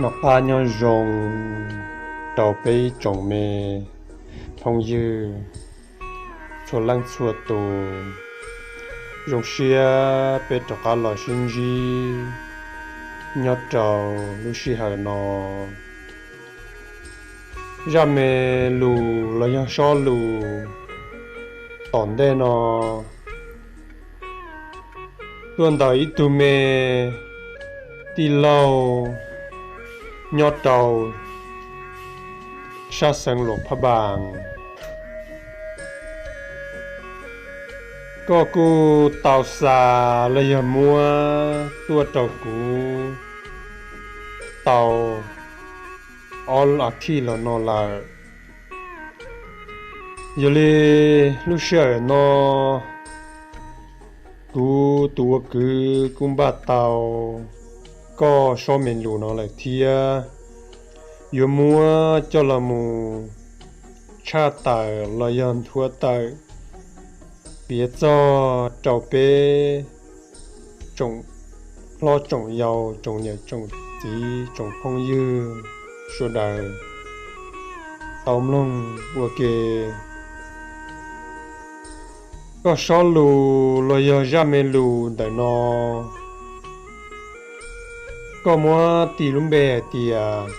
Noj qab nyob zoo rau peb ib tsoom me phooj ywg txhua leej txhua tus. Zoo siab peb rov qab los sib ntsib nyob rau lub sij hawm no. Zaj me lus los yog sob lus tom ntej no tuaj ntawm ib tug me tij laug nyob rau sab xeev Luam Phaj Npas. Koj kuj tau xa los yog muab tuaj rau kuv tau ob as thiv los no lawm. Yog li lub sij hawm no kuv tus ua kwv kuj npaj tau koj sob me lus no lawm thiab, yuav muab coj los mus tshaj tawm los yog nthuav tawm piav txog rau peb tsoom hlob tsoom yau, tsoom niam tsoom txiv, tsoom phooj ywg sawv daws tau mloog ua ke. Koj sob lus los yog zaj me lus ntawm no, koj muab tis lub npe hais tias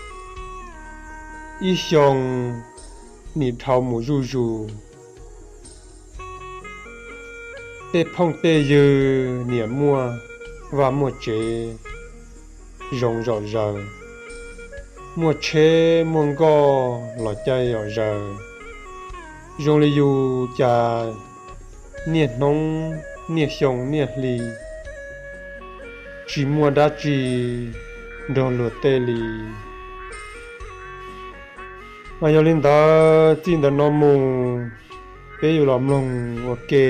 ib xyoo nim dhau mus zuj zus, tej phooj tej ywg niam muaj vaj muaj tsev zoo zom zaws, muaj tsheb muaj nkoj los caij zom zaws, zoo li yus cas niaj hnub niaj xyoo niaj hli tsis muaj dab tsi nrog luag tej li. Mas yog li ntawd txij ntawm no mus peb yuav los mloog ua ke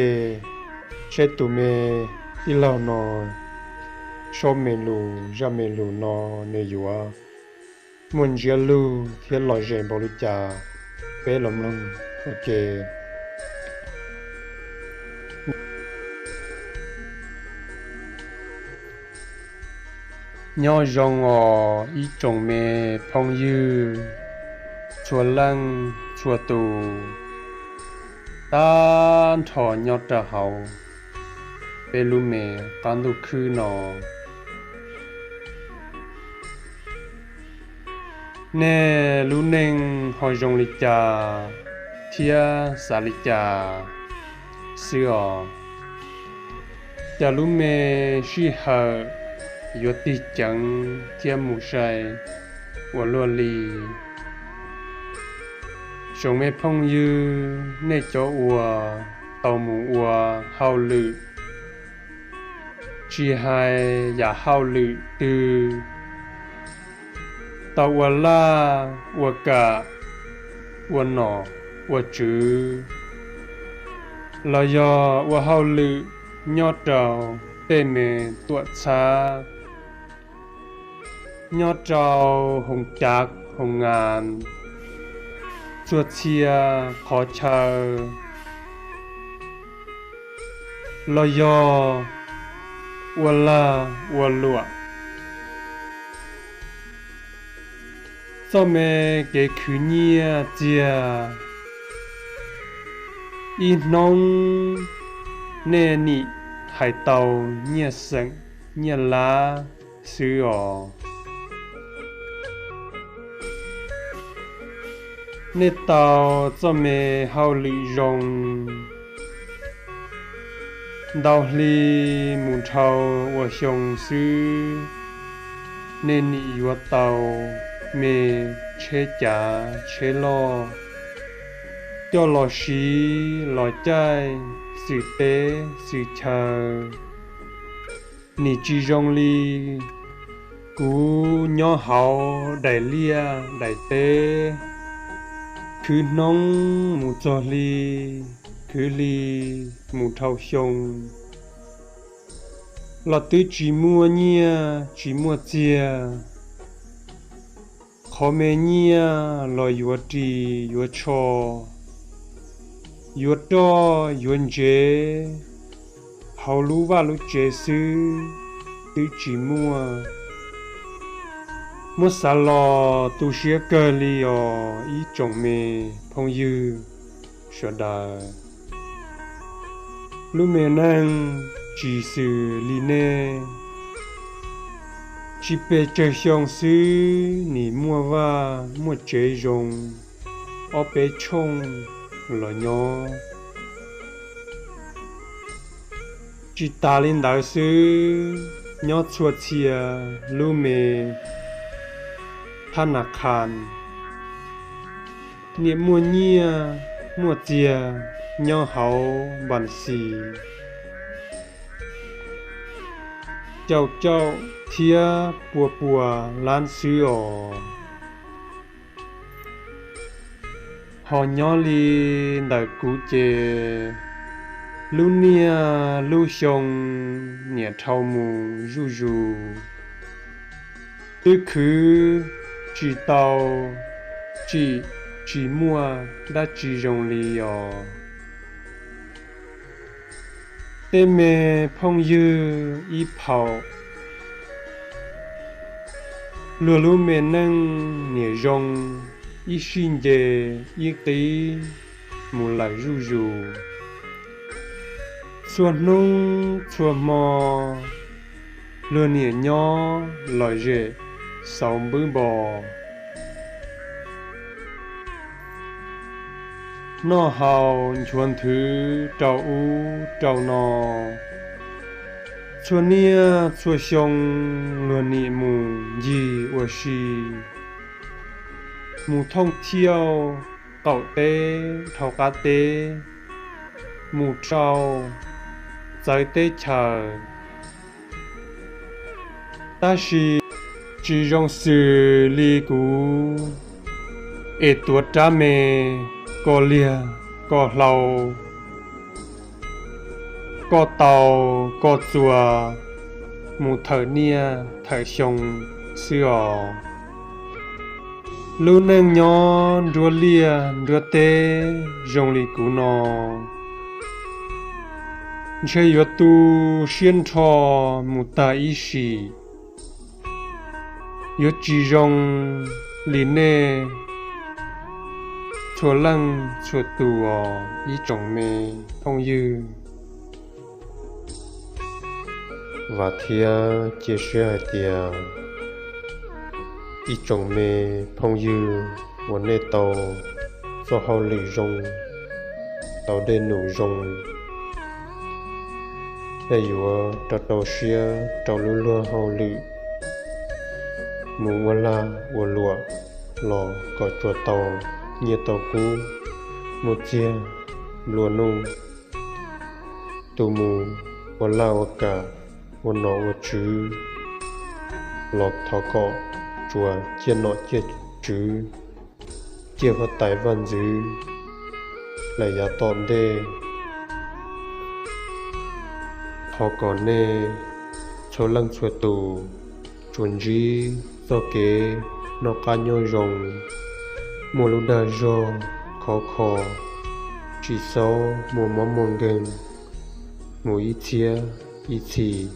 saib tus me tij laug no sob me lus zaj me lus no nws yuav muaj ntsiab lug thiab lom zem npaum li cas, peb los mloog ua ke. Nyob zoo os ib tsoom me phooj ywg txhua leej txhua tus, tag nrho nyob rau hauv peb lub me qab ntuj khwb no. Nej lub neej ho zoo li cas thiab xav li cas xwb os? Cas lub me sij hawm yuav tig ceev thiab mus sai ua luaj li? Tsoom me phooj ywg, nej cov uas tau mus ua hauj lwm, tsis hais yam hauj lwm twg, tau ua laj ua kam, ua nom ua tswv, los yog ua hauj lwm nyob rau tej me tuam txhab, nyob rau hoos cav hoos nas, txhua txhia qhov chaw, los yog ua lag ua luam, txoj me kev khwv nyiaj txiag, ib hnub nej nim hais tau nyiaj xeem nyiaj lab xwb os. Nej tau txoj me hauj lwm zoo, ntau hli mus dhau ua xyoo xwb, nej nim yuav tau me tsheb cav tsheb loj coj los siv los caij xwm teb xwm chaw. Nim tsis zoo li kuv nyob hauv daim liaj daim teb, khwv hnub mus txog hli, khwv hli mus dhau xyoo, los twb tsis muaj nyiaj tsis muaj txiag. Qhov me nyiaj los yuav ris yuav tsho, yuav roj yuav ntsev hauv lub vaj lub tsev xwb twb tsis muaj. Muab xav los tu siab kawg li os ib tsoom me phooj ywg sawv daws. Lub me neej tsis xws li nej, tsis pes tsawg xyoo xwb nim muaj vaj muaj tsev zoo, ob peb tshooj los nyob. Tsis tas li ntawd xwb, nyob txhua txhia lub me thab nas khas, niam muaj nyiaj muaj txiag nyob hauv npas xis caum caum thiab pua pua lab xwb os. Ho nyob li ntawm kuv ces lub niaj lub xyoo niam dhau mus zuj zus, twb khwv tsis tau, tsim tsis muaj dab tsi zoo li os. Tej me phooj ywg ib phaum, luag lub me neej niam zoo, ib sij nce ib qib mus lawm zuj zus. Txhua hnub txhua hmo luag niam nyob lom zem xauv npwb npos, noj haus nchuav nthwv rau ub rau no. Txhua niaj txhua xyoo luag niam mus ncig ua si, mus thooj thiauj qaum teb dhau qab teb, mus rau txawv teb chaws. Tab sis tsis zoo xws li kuv es tuav rab me koj liag koj hlau, koj tau koj txuas mus thawm niaj thawm xyoo xwb os. Lub neej nyob nruab liaj nruab teb zoo li kuv no, ntshe yuav tu siab nrho mus tag ib sim. Yuav tsis zoo li nej txhua leej txhua tus os ib tsoom me phooj ywg. Vam thiab cia siab hais tias ib tsoom me phooj ywg uas nej tau txoj hauj lwm zoo, tau dej num zoo, nej yuav rau rau siab rau lub luag hauj lwm mus ua lag ua luam los kom tsuas tau nyiaj tau kub, muaj txiag nplua nuj. Tus mus ua laj ua kam, ua nom ua tswv los thov kom tsuas ciaj nom ciaj tswv, ciaj huab tais vaj ntxwv lawm yav tom ntej. Thov kom nej txhua leej txhua tus tsuas ntsib txoj kev noj qab nyob zoo, muaj lub dag zog khov kho, tsis txhob muaj mob muaj nkeeg mus ib txhiab ib txhis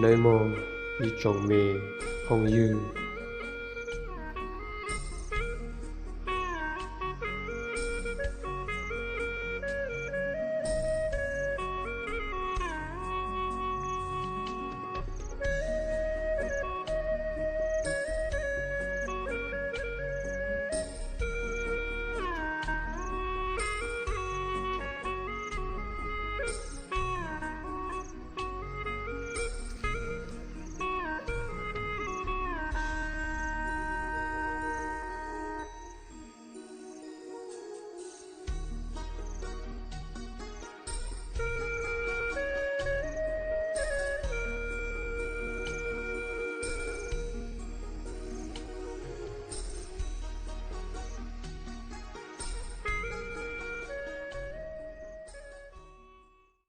nawb mog ib tsoom me phooj ywg.